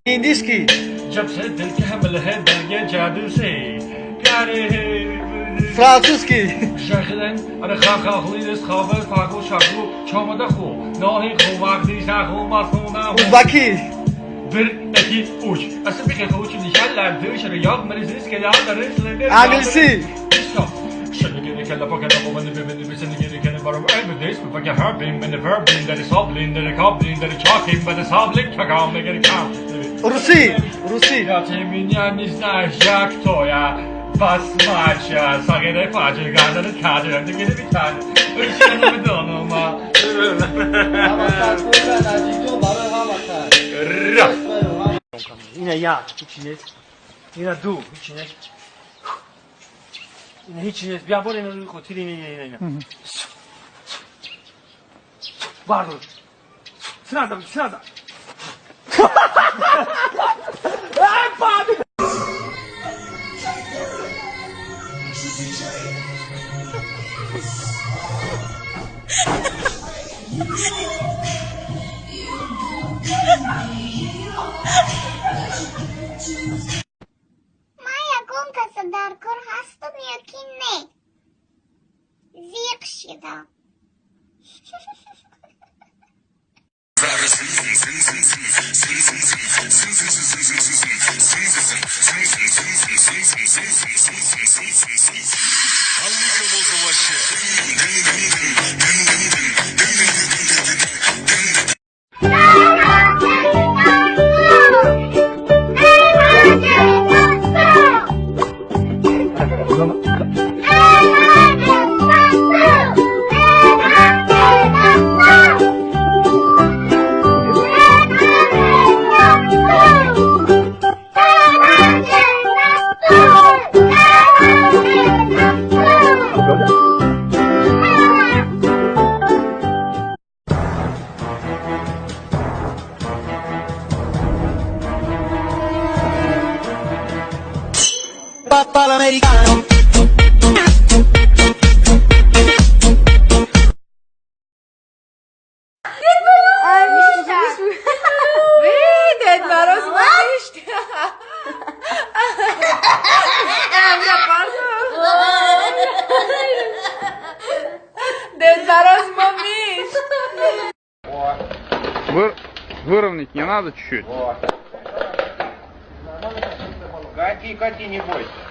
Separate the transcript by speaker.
Speaker 1: Индийский.
Speaker 2: जब से दिल के हमल है डर गया जादू से प्यारे है।
Speaker 1: Французский.
Speaker 2: Шахлен ара хахахлинес хаве фагу шагу чомада ху ноҳи ху вақти шаху масуна.
Speaker 1: Узбакӣ.
Speaker 2: Bir, iki, uch. Asıl bir kılıç nişanlar dışarı yok meriziz
Speaker 1: Англисӣ. Русӣ, русӣ.
Speaker 2: Я ты меня не знаешь, я кто я. Басмача, сагире паче, гадары каджа, дигири битане.
Speaker 3: Ина як, ҳичи нест. Ина ду, ҳичи нест. Ина ҳичи нест. Бия бор ина рӯи хотир ина ина ина. Бардор. Сразу, сразу. Ай, падай!
Speaker 4: Ман ягон каса дар кор ҳастам ё ки не? Зиқ шидам.
Speaker 5: Papà l'americano.
Speaker 6: Дед Мороз мешт. Дед Мороз мо мешт.
Speaker 7: Выровнять не надо чуть-чуть?
Speaker 8: Кати, кати, не бойся.